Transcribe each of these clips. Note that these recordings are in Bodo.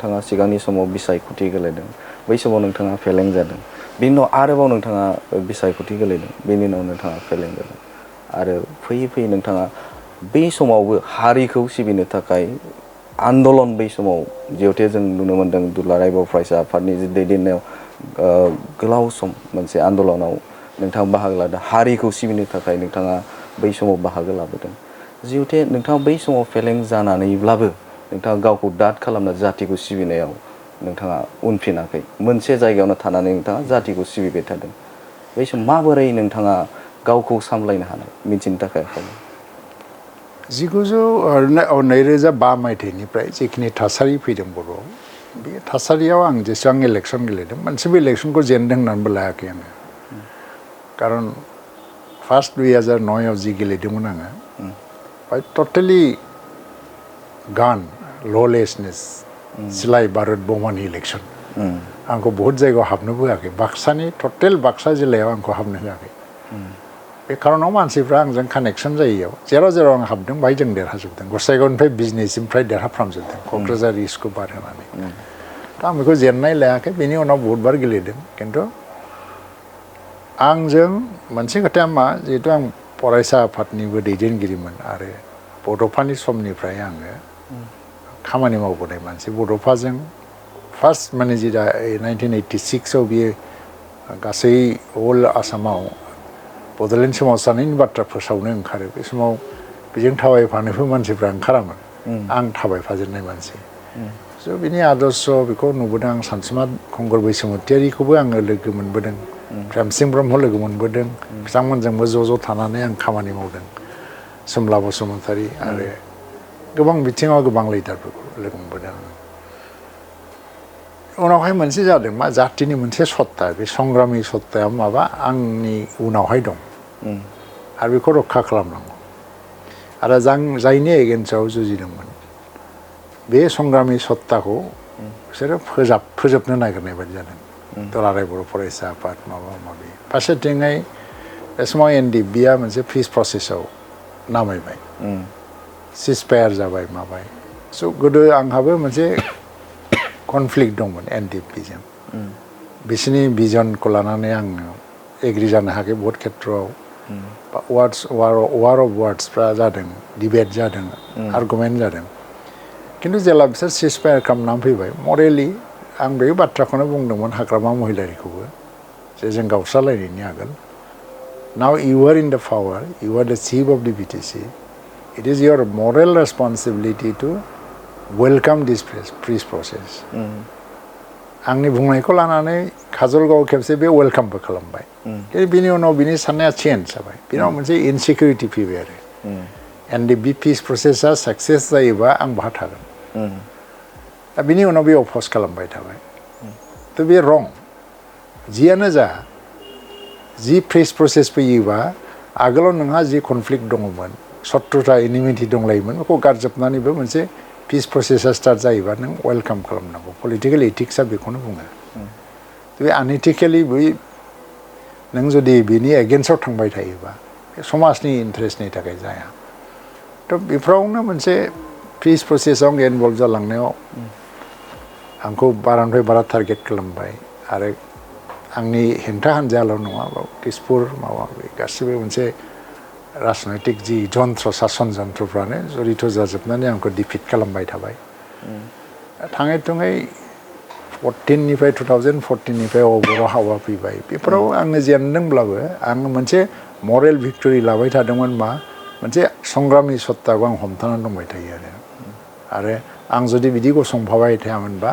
नोंथाङा सिगांनि समाव बिसायख'थि गेलेदों बै समाव नोंथाङा फेलें जादों बिनि उनाव आरोबाव नोंथाङा बिसायख'थि गेलेदों बेनि उनाव नोंथाङा फेलें जादों आरो फैयै फैयै नोंथाङा बै समावबो हारिखौ सिबिनो थाखाय आन्दलन बै समाव जिहेथु जों नुनो मोन्दों दुलाराय बर' फरायसा आफादनि दैदेननायाव गोलाव सम मोनसे आन्दलनाव नोंथाङा बाहागो लादों हारिखौ सिबिनो थाखाय नोंथाङा बै समाव बाहागो लाबोदों जिहेथु नोंथाङा बै समाव फेलें जानानैब्लाबो नोंथाङा गावखौ दाद खालामना जातिखौ सिबिनायाव नोंथाङा उनफिनाखै मोनसे जायगायावनो थानानै नोंथाङा जातिखौ सिबिबाय थादों बै समाव माबोरै नोंथाङा गावखौ सामलायनो हानाय मिथिनो थाखाय खावलायो 2005 मायथाइनिफ्राय जिखिनि थासारि फैदों बर'आव बे थासारियाव आं जेसेबां इलेक्सन गेलेदों मोनसेबो इलेक्सनखौ जेनदों होननानैबो लायाखै आङो खारन फार्स्ट 2009आव जि गेलेदोंमोन आङो बाय टटेलि गान ललेसनेस सिलाय भारत बमानि इलेक्सन आंखौ बहुत जायगायाव हाबनोबो होआखै बाक्सानि टटेल बाक्सा जिल्लायाव आंखौ हाबनो होआखै बे खारनाव मानसिफ्रा आंजों कानेक्सन जायैयाव जेराव जेराव आं हाबदों बाहाय जों देरहाजोबदों गसाइगावनिफ्राय बिजनेसनिफ्राय देरहाफ्रामजोबदों क'क्राझार इस्टखौ बार होनानै दा आं बेखौ जेननाय लायाखै बेनि उनाव बहुतबार गेलेदों खिन्थु आंजों मोनसे खोथाया मा जिहेतु आं फरायसा आफादनिबो दैदेनगिरिमोन आरो बड'फानि समनिफ्राय आङो खामानि मावबोनाय मानसि बड'फाजों फार्स्ट माने जिदा 1986आव बियो गासै अल आसामाव बड'लेण्ड सोमावसारनायनि बाथ्रा फोसावनो ओंखारो बे समाव बेजों थाबायफानोबो मानसिफ्रा ओंखारामोन आं थाबायफाजेननाय मानसि स' बिनि आदर्श बेखौ नुबोदों आं सानसुमा खुंगुर बैसोमुतियारिखौबो आङो लोगो मोनबोदों प्रेमसिं ब्रह्म लोगो मोनबोदों बिथांमोनजोंबो ज' थानानै आं खामानि मावदों सोमला बसुमतारी आरो गोबां बिथिङाव गोबां लिडारफोरखौ लोगो मोनबोदों उनावहाय मोनसे जादों मा जातिनि मोनसे सत्ता बे संग्रामि सत्ताया माबा आंनि उनावहाय दं आरो बेखौ रक्षा खालामनांगौ आरो जायनि एगेन्स्टआव जुजिदोंमोन बे संग्रामि सत्ताखौ बिसोरो फोजोबनो नागिरनाय बायदि जादों दुलाराय बर' फरायसा आफाद माबा माबि फारसेथिङै बे समाव NDBआ मोनसे पिस प्रसेसआव नामायबाय सिजफायार जाबाय माबाय स' गोदो आंहाबो मोनसे कनफ्लिक्ट दंमोन NDBजों बिसोरनि भिजनखौ लानानै आङो एग्रि जानो हायाखै बहुत खेत्रआव वार अफ वार्ड्सफ्रा जादों डिबेट जादों आर्गुमेन्ट जादों खिन्थु जेला बिसोर सिजफायार खालामनानै फैबाय मरेलि आं बे बाथ्राखौनो बुंदोंमोन हाग्रामा महिलारिखौबो जे जों गावस्रालायनायनि आगोल now U are in the power you are the chief of the BTC it is your moral responsibility to welcome this peace process आंनि बुंनायखौ लानानै काजलगाव खेबसे बे वेलकामबो खालामबाय बिनि उनाव बिनि साननाया चेन्ज जाबाय बिनाव मोनसे इनसिकिउरिटि फैबाय आरो NDB पिस प्रसेसा साक्सेस जायोबा आं बहा थागोन दा बिनि उनाव बे अफस खालामबाय थाबाय थ' बे रं जियानो जा जि पिस प्रसेस फैयोबा आगोलाव नोंहा जि कनफ्लिक्ट दङमोन शत्रुता एनिमिटि दंलायोमोन बेखौ गारजोबनानैबो मोनसे पिस प्रसेसा स्टार्ट जायोबा नों वेलकाम खालामनांगौ पलिटिकेल एथिक्सआ बेखौनो बुङो बे आनइथिकेलि बै नों जुदि बिनि एगेन्स्टआव थांबाय थायोबा बे समाजनि इन्टारेस्टनि थाखाय जाया थ' बेफोरावनो मोनसे पिस प्रसेसआव इनभल्भ जालांनायाव आंखौ बारानिफ्राय बारा टारगेट खालामबाय आरो आंनि हेंथा हान्जायाल' नङा तेजपुर माबा गासिबो मोनसे राजनैतिक जि जन्त्र सासन जन्त्रफ्रानो जरित जाजोबनानै आंखौ डिफिट खालामबाय थाबाय थाङै थुङै 2014निफ्राय बर' हावा फैबाय बेफोराव आङो जेनदोंब्लाबो आङो मोनसे मरेल भिक्टरि लाबाय थादोंमोन मा मोनसे संग्रामि सत्ताखौ आं हमथानानै दंबाय थायो आरो आं जुदि बिदि गसंफाबाय थायामोनबा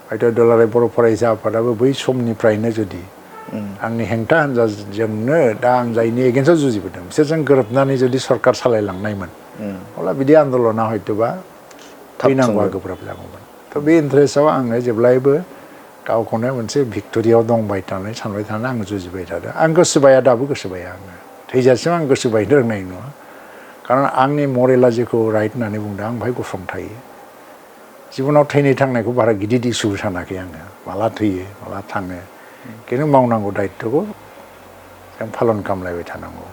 हयथ' दुलाराय बर' फरायसा आफादाबो बै समनिफ्रायनो जुदि आंनि हेंथा हान्जाजोंनो दा आं जायनि एगेन्स्टआव जुजिबोदों बिसोरजों गोरोबनानै जुदि सरकार सालायलांनायमोन अब्ला बिदि आन्दलना हयथ'बा फैनांगौआ गोब्राब जागौमोन थ' बे इन्टारेस्टआव आङो जेब्लायबो गावखौनो मोनसे भिक्ट'रियाव दंबाय थानानै सानबाय थानानै आं जुजिबाय थादों आं गोसोबाया दाबो गोसोबाया आङो थैजासिम आं गोसोबायनो रोंनाय नङा खारन आंनि मरेला जेखौ राइट होननानै बुंदों आं बेहाय गसंथायो जिबनाव थैनाय थांनायखौ बारा गिदिर इसु सानाखै आङो माला थैयो माला थाङो खिन्थु मावनांगौ दायित्वखौ जों पालन खालामलायबाय थानांगौ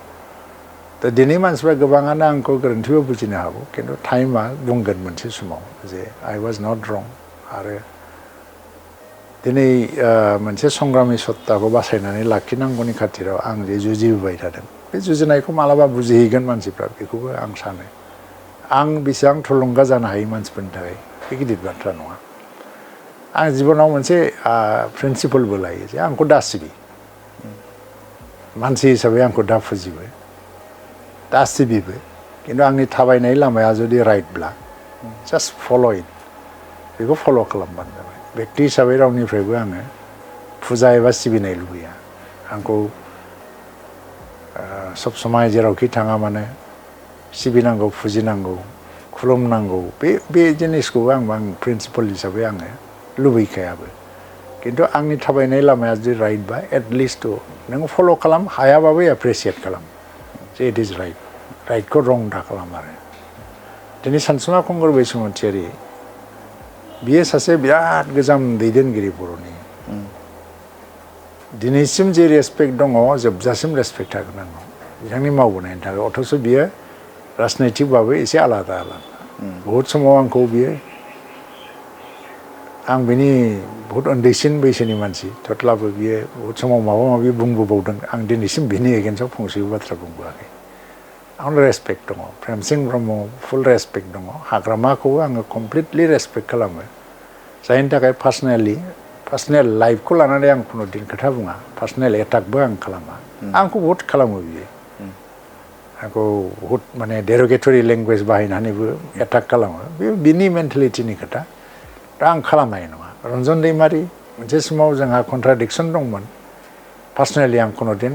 दा दिनै मानसिफ्रा गोबाङानो आंखौ गोरोन्थिबो बुजिनो हागौ खिन्थु टाइमा बुंगोन मोनसे समाव जे आइ वाज नट रं आरो दिनै मोनसे संग्रामि सत्ताखौ बासायनानै लाखिनांगौनि खाथिराव आं जे जुजिबोबाय थादों बे जुजिनायखौ मालाबा बुजिहैगोन मानसिफ्रा बेखौबो आं सानो आं बेसेबां थुलुंगा जानो हायो मानसिफोरनि थाखाय बे गिदिर बाथ्रा नङा आं जिबनाव मोनसे प्रिन्सिपलबो लायो जे आंखौ दा सिबि मानसि हिसाबै आंखौ दा फुजिबो दा सिबिबो खिन्थु आंनि थाबायनाय लामाया जुदि राइटब्ला जास्ट फल' इट बेखौ फल' खालामबानो जाबाय बेक्ति हिसाबै रावनिफ्रायबो आङो फुजा एबा सिबिनाय लुबैया आंखौ सब समाय जेरावखि थाङा मानो सिबिनांगौ फुजिनांगौ खुलुमनांगौ बे जिनिसखौ आं प्रिन्सिपल हिसाबै आङो लुबैखायाबो खिन्थु आंनि थाबायनाय लामाया जुदि राइटबा एटलिस्ट नों फल' खालाम हायाबाबो एप्रिसियेट खालाम जे इट इज राइट राइटखौ रं दा खालाम आरो दिनै सानसुमा खुंगुर बैसुमतियारि बियो सासे बिराद गोजाम दैदेनगिरि बर'नि दिनैसिम जे रेसपेक्ट दङ जोबजासिम रेसपेक्ट थागोन आंनाव बिथांनि मावबोनायनि थाखाय अथ'स' बियो राजनैतिकबाबो एसे आलादा बहुद समाव आंखौ बियो आं बिनि बहुद उन्दैसिन बैसोनि मानसि थेवब्लाबो बियो बहुद समाव माबा माबि बुंबोबावदों आं दिनैसिम बिनि एगेन्स्टआव फंसेबो बाथ्रा बुंबोआखै आंनाव रेसपेक्ट दङ प्रेमसिं ब्रह्म फुल रेसपेक्ट दङ हाग्रामाखौबो आङो कमप्लिटलि रेसपेक्ट खालामो जायनि थाखाय पार्सनेल लाइफखौ लानानै आं खुनु दिन खोथा बुङा पार्सनेल एटाकबो आं खालामा आंखौ बहुद खालामो बियो आंखौ बहुद माने डेरोगेटरि लेंगुवेज बाहायनानैबो एटाक खालामो बे बिनि मेन्टेलिटिनि खोथा दा आं खालामनाय नङा रन्जन दैमारि मोनसे समाव जोंहा कन्ट्राडिक्सन दंमोन पार्सनेलि आं खुनु दिन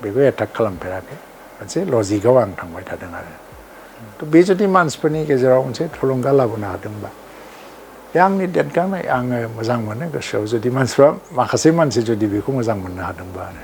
बेखौ एटाक खालामफेराखै मोनसे लजिकआव आं थांबाय थादों आरो थ' बे जुदि मानसिफोरनि गेजेराव मोनसे थुलुंगा लाबोनो हादोंबा बे आंनि देरगानाय आङो मोजां मोनो गोसोआव जुदि मानसिफ्रा माखासे मानसि जुदि बेखौ मोजां मोननो हादोंबा आरो